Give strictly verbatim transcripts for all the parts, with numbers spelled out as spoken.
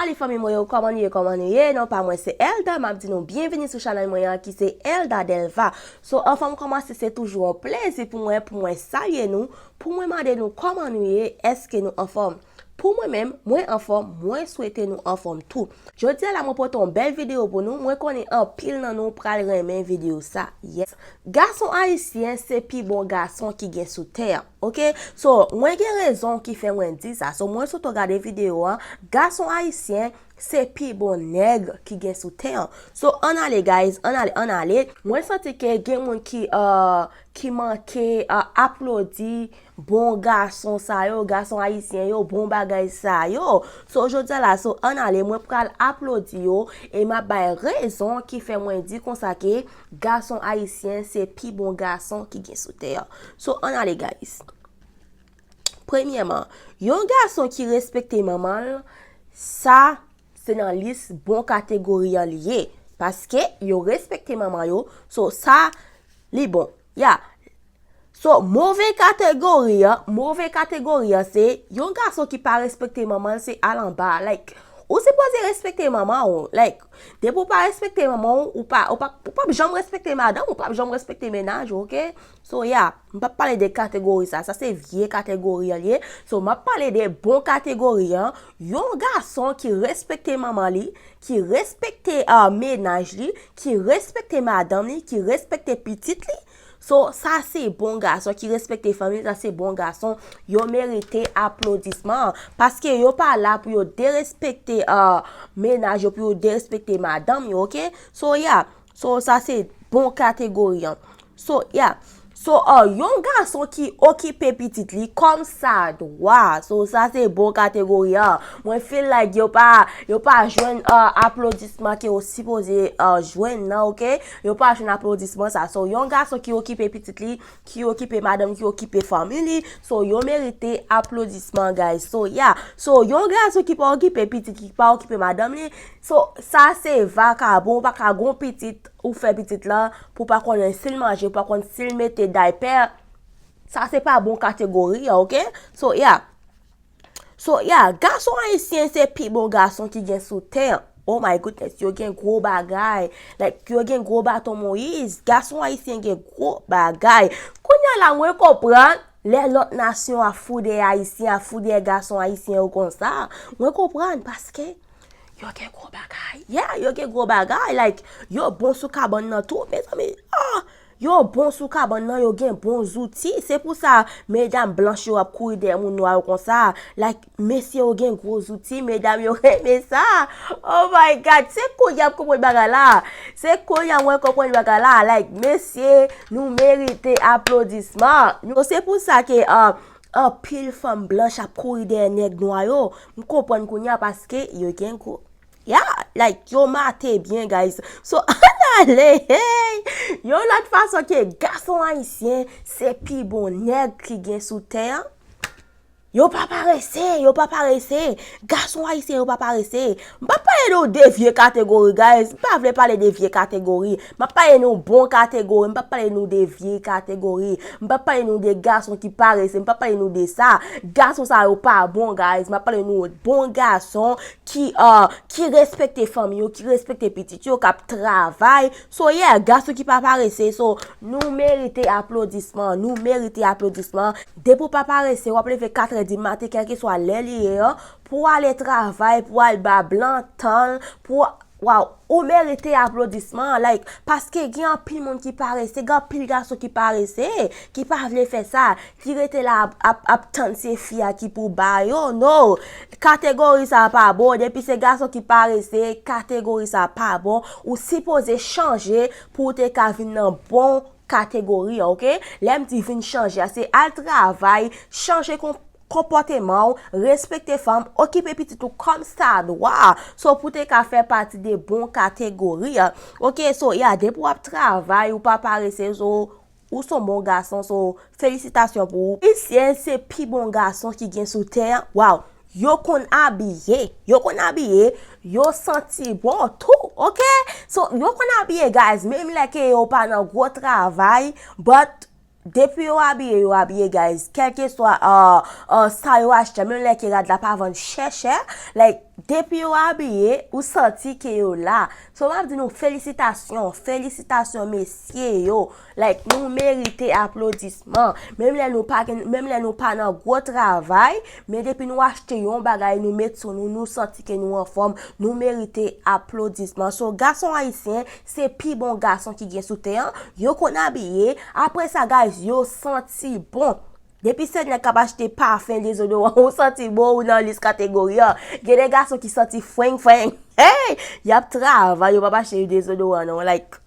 Hey, fanmi mwen yo, kòman nou ye, kòman nou ye? Non pa mwen se Elda, m ap di nou byenveni sou chanèl mwen an ki se Elda Delva. So, anvan m kòmanse, se toujou yon plezi pou mwen, pou mwen salye nou, pou mwen mande nou kòman nou ye, èske nou anfòm? Pou mwen menm, mwen anfòm, mwen swete nou anfòm tou. Jodi a la, mwen pote yon bèl videyo pou nou, mwen konnen anpil nan nou pral renmen videyo sa, yes. Gason ayisyen se pi bon gason ki gen sou tè an, oke? So, mwen gen rezon ki fè mwen di sa. So, mwen sot gade videyo an, gason ayisyen se pi bon nèg ki gen sou tè an. So, ann ale, guys, ann ale, ann ale. Mwen santi ke gen moun ki, uh, ki manke, uh, aplodi bon gason sa yo, gason ayisyen yo, bon bagay sa yo. So, jodi a la, so, ann ale, mwen pral aplodi yo, e m ap bay rezon ki fè mwen di konsa ke gason ayisyen se pi bon gason ki gen sou tè an. So, ann ale, guys. Premyèman, yon gason ki respekte manman l, sa se nan lis bon kategori an li ye. Paske yo respekte manman yo, so sa li bon. Ya. So, move kategori an, move kategori an se yon gason ki pa respekte manman l, se al anba. Like, ou sipoze respekte manman w. Like, depi w pa respekte manman w, ou pa, ou pa, ou p ap janm respekte madanm, ou p ap janm respekte mennaj ou, oke? So, ya, m p ap pale de kategori sa. Sa se vye kategori an li ye. So, m ap pale de bon kategori an. Yon gason ki respekte manman li, ki respekte, uh, mennaj li, ki respekte madanm li, ki respekte pitit li. So, sa se bon gason ki respekte fanmi, sa se bon gason. Yo merite aplodisman. Paske yo pa la pou yo derespekte, uh, mennaj yo, pou yo derespekte madanm yo, oke? So, ya. So, sa se bon kategori an. So, ya. So, uh, yon gason ki okipe pitit li kòm sa dwa. So, sa se bon kategori an. Mwen feel like yo pa, yo pa jwenn, uh, aplodisman ke yo sipoze, uh, jwenn nan, oke? Yo pa jwenn aplodisman sa. So, yon gason ki okipe pitit li, ki okipe madanm, ki okipe fanmi li. So, yo merite aplodisman, guys. So, ya. So, yon gason ki pa okipe pitit, ki pa okipe madanm li, so, sa se vakabon, ou pa ka gon pitit, ou fè pitit la, pou w pa konnen si l manje, ou pa konn si l mete daypè. Sa se pa bon kategori an, oke? So, ya. So, ya, gason ayisyen se pi bon gason ki gen sou tè an. Oh my goodness, yo gen gwo bagay. Like, yo gen gwo baton Moyiz. Gason ayisyen gen gwo bagay. Kounye a la, mwen konprann lè lòt nasyon ap foudè ayisyen, ap foudè gason ayisyen yo konsa. Mwen konprann paske yo gen gwo bagay. Yeah, yo gen gwo bagay. Like, yo bon sou kabann nan tou, mezanmi. Ah! Yo bon sou kabann nan, yo gen bon zouti. Se pou sa, medam blanch yo ap kouri dèyè moun nwa yo konsa. Like, mesye yo gen gwo zouti, medam yo renmen sa. Oh my God, se kounye a m konprann bagay la. Se kounye a mwen konprann bagay la. Like, mesye, nou merite aplodisman. Nou, se pou sa ke, uh, anpil fanm blanch ap kouri dèyè nèg nwa yo. M konprann kounye a paske yo gen gwo Ya, like, yo mate byen, guys. So, ann ale, hey! Yon lòt fason ke gason ayisyen se pi bon nèg ki gen sou tè an. Yo pa parese, yo pa parese. Gason ayisyen, yo pa parese. M pa pale nou de vye kategori, guys. M pa vle pale de vye kategori. M ap pale nou bon kategori. M pa pale nou de vye kategori. M pa pale nou de gason ki parese. M pa pale nou de sa. Gason sa yo pa bon, guys. M ap pale nou bon gason ki, uh, ki respekte fanmi yo, ki respekte pitit yo, k ap travay. So, yeah, gason ki pa parese. So, nou merite aplodisman, nou merite aplodisman. Depi w pa parese, w ap leve katrè di maten, kèlkeswa lè li ye an, pou w ale travay, pou w al ba blan tan l, pou w, waw, ou merite aplodisman, like, paske gen anpil moun ki parese, gen anpil gason ki parese, ki pa vle fè sa, ki rete la ap, ap, ap tann se fi a ki pou ba yo. No! Kategori sa pa bon. Depi se gason ki parese, kategori sa pa bon. Ou sipoze chanje pou w te ka vin nan bon kategori an, oke? Lè m di vin chanje a, se al travay, chanje kon-, konpòteman w, respekte fanm, okipe pitit ou kòm sa dwa. So, pou te ka fè pati de bon kategori an. Oke, so, ya, depi w ap travay, ou pa parese, so, ou s on bon gason, so, felisitasyon pou ou. Ayisyen se pi bon gason ki gen sou tè an. Waw! Yo konn abiye. Yo konn abiye. Yo santi bon tou, oke? So, yo konn abiye, guys. Menm lè ke yo pa nan gwo travay, but depi yo abiye, yo abiye, guys. Kèlkeswa, uh, uh, sa yo achte, menm lè ke rad la pa vann chè, chè, like, Depi yo abiye, ou santi ke yo la. So, m ap di nou felisitasyon, felisitasyon mesye yo. Like, nou merite aplodisman. Menm lè nou pa gen, menm lè nou pa nan gwo travay, men depi nou achte yon bagay, nou met sou nou, nou santi ke nou anfòm, nou merite aplodisman. So, gason ayisyen, se pi bon gason ki gen sou tè an. Yo konn abiye. Apre sa, guys, yo santi bon. Depi se nèg k ap achte pafen, dezodoran, ou santi bon, ou nan lis kategori an. Gen de gason ki santi fweng fweng. Hey! Y ap travay, yo p ap achte dezodoran non. Like,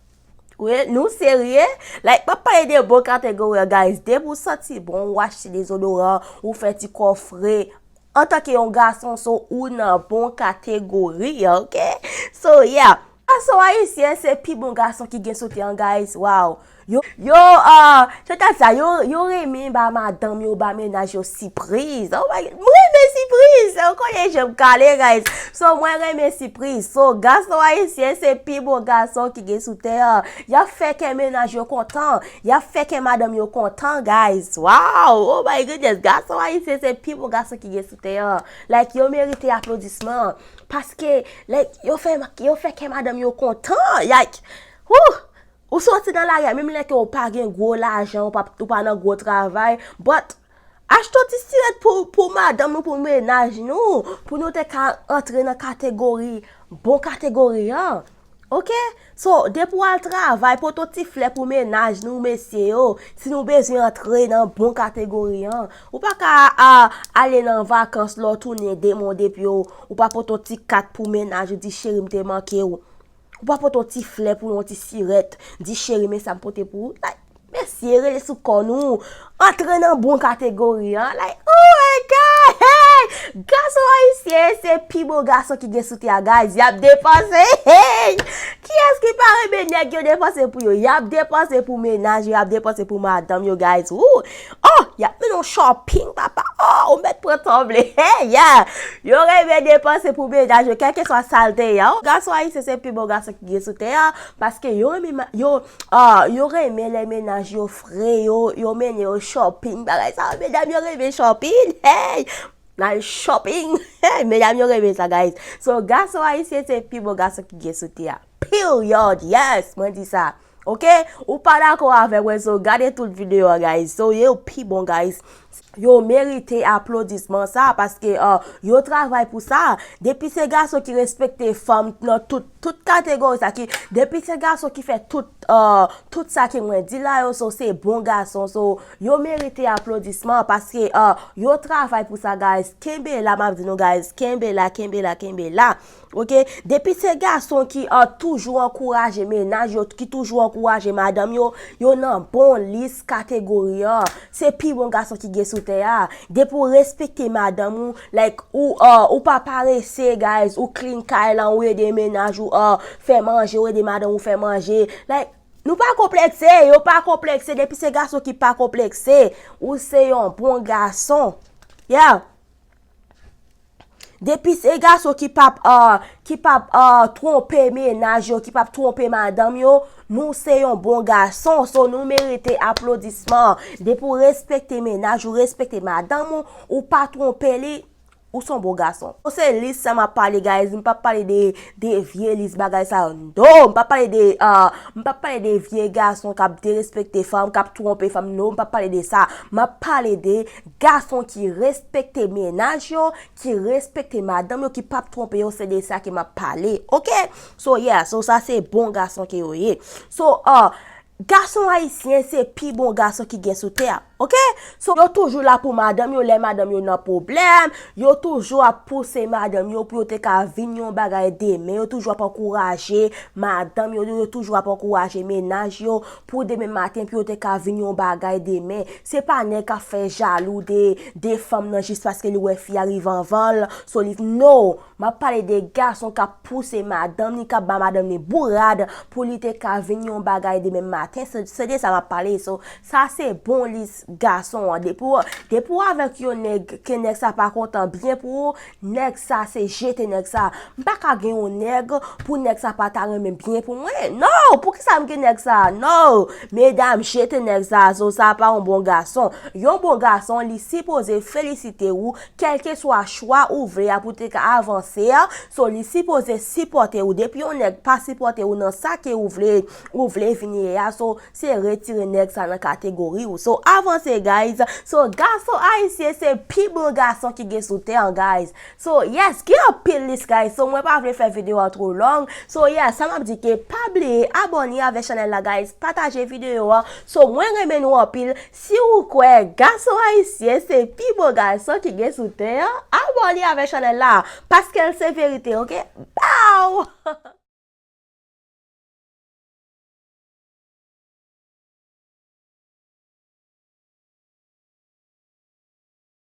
wi, nou serye? Like, m ap pale de bon kategori an, guys. Depi ou santi bon, ou achte dezodoran, ou fè ti kò fre. Antanke yon gason, so ou nan bon kategori an, ok? So, yeah. Gason ayisyen se pi bon gason ki gen sou tè an, guys. Wow. Yo, yo, uh, se ta sa, yo, yo renmen ba madanm yo, ba mennaj yo sipriz. Oh my, m renmen sipriz. Ou konnen jan m kale, guys. So, mwen renmen sipriz. So, gason ayisyen se pi bon gason ki gen sou tè an. Y ap fè kè mennaj yo kontan. Y ap fè kè madanm yo kontan, guys. Wow. Oh my goodness. Gason ayisyen se pi bon gason ki gen sou tè an. Like, yo merite aplodisman. Paske, like, yo fè, yo fè kè madanm yo kontan. Like, wouh! Ou soti nan lari a, menm lè ke ou pa gen gwo lajan, ou pa, ou pa nan gwo travay, but achte yon ti sirèt pou, pou madanm nou, pou mennaj nou, pou nou te ka antre nan kategori, bon kategori an. Ok? So, depi w al travay, pote yon ti flè pou mennaj nou, mesye yo, si nou bezwen antre nan bon kategori an. Ou pa ka a, ale nan vakans, lè w tounen de mwa depi w, ou pa pote yon ti kat pou mennaj ou, di cheri, m te manke w. Ou pa pote yon ti flè pou yon ti sirèt, di cheri, men sa m pote pou ou. Like, mesye, rele sou kò nou. Antre nan bon kategori an. Like, oh my God! Hey! Gason ayisyen, se pi bon gason ki gen sou tè a, guys. Y ap depanse. Hey! Kiyès ki pa renmen nèg yo depanse pou yo? Y ap depanse pou mennaj yo, y ap depanse pou madanm yo, guys. Woo! Oh, y ap mennen w shopping, papa. Oh, ou mèt pran sanble. Hey, yeah! Yo renmen depanse pou mennaj yo, kèlkeswa sa l te ye. Oh, gason ayisyen se pi bon gason ki gen sou tè a, paske yo renmen ma-, yo, ah, yo renmen lè mennaj yo fre, yo, yo mennen yo shopping, bagay sa yo. Medam yo renmen shopping. Hey! N al shopping. Hey, medam yo renmen sa, guys. So, gason ayisyen se pi bon gason ki gen sou tè a. Period. Yes, mwen di sa. Ok? Ou pa dakò avè mwen, so gade tout videyo a, guys. So, yo pi bon, guys. Yo merite aplodisman sa, paske, uh, yo travay pou sa. Depi se gason ki respekte fanm nan tout, tout kategori sa, ki, depi se gason ki fè tout, uh, tout sa ke mwen di la yo, so se bon gason. So, yo merite aplodisman, paske, uh, yo travay pou sa, guys. Kenbe la, m ap di nou, guys. Kenbe la, kenbe la, kenbe la. Ok? Depi se gason ki, ah, toujou ankouraje mennaj yo, ki toujou ankouraje madanm yo, yo nan bon lis kategori an. Se pi bon gason ki gen sou tè a. Depi w respekte madanm ou, like, ou, ah, ou pa parese, guys, ou clean kay la, ou ede mennaj ou, ah, fè manje, ou ede madanm ou fè manje. Like, nou pa konplekse, yo pa konplekse. Depi se gason ki pa konplekse, ou se yon bon gason. Yeah. Depi se gason ki p ap, ah, ki p ap, ah, twonpe mennaj yo, ki p ap twonpe madanm yo, nou se yon bon gason, so nou merite aplodisman. Depi w respekte mennaj ou, respekte madanm ou, ou pa twonpe li, ou se yon bon gason. So se lis sa m ap pale, guys, m p ap pale de, de vye lis bagay sa yo. No, m p ap pale de, ah, m p ap pale de vye gason k ap derespekte fanm, k ap twonpe fanm. No, m p ap pale de sa. M ap pale de gason ki respekte mennaj yo, ki respekte madanm yo, ki p ap twonpe yo, se de sa ke m ap pale. Ok? So, yeah, so sa se bon gason ke yo ye. So, uh, gason ayisyen se pi bon gason ki gen sou tè a. Ok? So, yo toujou la pou madanm yo, lè madanm yo nan pwoblèm, yo toujou ap pouse madanm yo pou yo te ka vin yon bagay demen, yo toujou ap ankouraje madanm yo, yo toujou ap ankouraje mennaj yo, pou demen maten, pou yo te ka vin yon bagay demen. Se pa nèg k ap fè jalou de, de fanm nan jis paske li wè fi a rive anvan l, so li, no, m ap pale de gason k ap pouse madanm li, k ap ba madanm li bourad pou li te ka vin yon bagay demen maten. Ten se, se de sa m ap pale. So, sa se bon lis gason an. Depi w, depi w avèk yon nèg, ke nèg sa pa kontan byen pou ou, nèg sa se jete nèg sa. M pa ka gen yon nèg pou nèg sa pa ta renmen byen pou mwen. No! Poukisa m gen nèg sa? No! Medam, jete nèg sa. So, sa pa yon bon gason. Yon bon gason, li sipoze felisite ou, kèlkeswa chwa ou vle a pou te ka avanse a. So, li sipoze sipòte ou. Depi yon nèg pa sipòte ou nan sa ke ou vle, ou vle vin ye a. So, se retire nèg sa nan kategori ou. So, avanse, guys. So, gason ayisyen se pi bon gason ki gen sou tè an, guys. So, yes, gen anpil lis, guys. So, mwen pa vle fè videyo a twò long. So, yes, sa m ap di ke pa bliye abòne avèk chanèl la, guys. Pataje videyo a. So, mwen renmen nou anpil. Si ou kwè gason ayisyen se pi bon gason ki gen sou tè an, abòne avèk chanèl la. Paske l se verite, oke? Bow!